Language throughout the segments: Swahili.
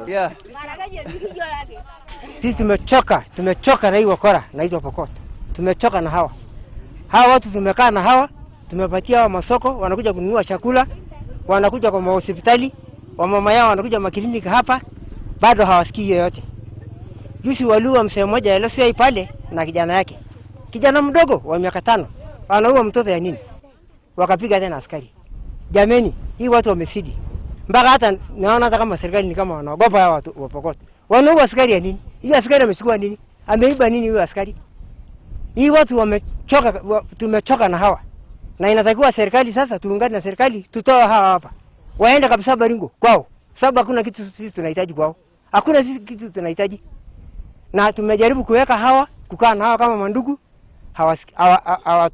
Yeah. Sisi tumechoka, tumechoka na hii wakora na Pokot. Tumechoka na hawa. Hawa watu tumekaa na hawa, tumepatia hawa masoko, wanakuja kununua chakula, wanakuja kwa mahospitali, wamama yao wanakuja makliniki hapa, bado hawasikii yoyote. Juzi waliua mzee mmoja LCI pale na kijana yake. Kijana mdogo wa miaka 5, anaua mtoto ya nini? Wakapiga tena askari. Jameni, hii watu wamesidi. Mpaka hata naona hata kama serikali ni kama wanaogopa hawa watu wa Pokot. Wanaua askari ya nini? Hii askari amechukua nini? Ameiba nini huyu askari? Hii watu wamechoka, tumechoka na hawa. Na inatakiwa serikali sasa tuungane na serikali tutoe hawa hapa. Waende kabisa Baringo kwao. Sababu hakuna kitu sisi tunahitaji kwao. Hakuna sisi kitu tunahitaji. Na tumejaribu kuweka hawa, kukaa na hawa kama mandugu,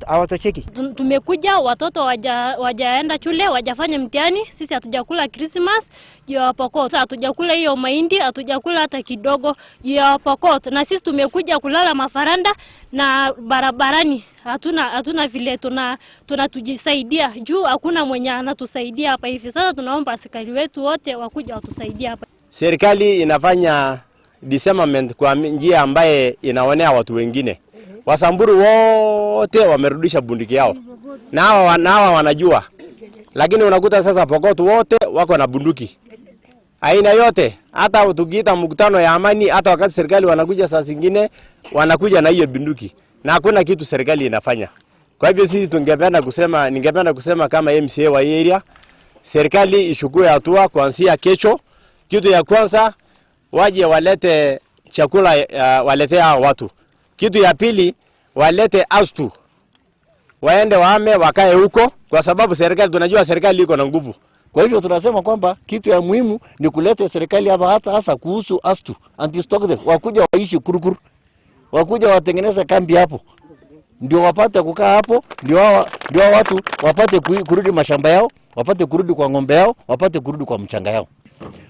hawatocheki. Tumekuja watoto wajaenda shule, wajafanya mtihani, sisi hatujakula Christmas juu ya Pokot. Hatujakula hiyo mahindi, hatujakula hata kidogo juu ya Pokot. Na sisi tumekuja kulala mafaranda na barabarani. Hatuna vile tunatujisaidia juu hakuna mwenye anatusaidia hapa hivi. Sasa tunaomba askari wetu wote wakuja watusaidia hapa. Serikali inafanya disarmament kwa njia ambaye inaonea watu wengine. Wasamburu wote wamerudisha bunduki yao. Na hawa wanajua. Lakini unakuta sasa Pokot wote wako na bunduki. Aina yote, hata tukiita mkutano ya amani, hata wakati serikali wanakuja saa zingine wanakuja na hiyo bunduki. Na hakuna kitu serikali inafanya. Kwa hivyo sisi ningependa kusema kama MCA wa area, serikali ichukue hatua kuanzia kesho. Kitu ya kwanza waje walete chakula, walete hao watu. Kitu ya pili walete astu. Waende waame wakae huko kwa sababu serikali tunajua serikali iko na nguvu. Kwa hivyo tunasema kwamba kitu ya muhimu ni kuleta serikali hapa, hata hasa kuhusu astu, anti-stock theft, wakuja waishi Kurukuru. Wakuja watengeneze kambi hapo. Ndio wapate kukaa hapo, ndio watu wapate kurudi mashamba yao, wapate kurudi kwa ng'ombe yao, wapate kurudi kwa mchanga yao.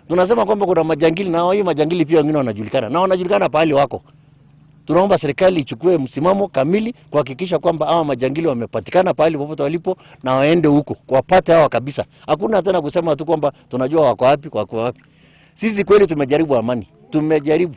Tunasema kwamba kuna majangili, na hii majangili pia wengine wanajulikana, na wanajulikana pahali wako. Tunaomba serikali ichukue msimamo kamili kuhakikisha kwamba hawa majangili wamepatikana pahali popote walipo na waende huko wapate hawa kabisa. Hakuna tena kusema tu kwamba tunajua wako wapi, wako wapi. Sisi kweli tumejaribu amani, tumejaribu.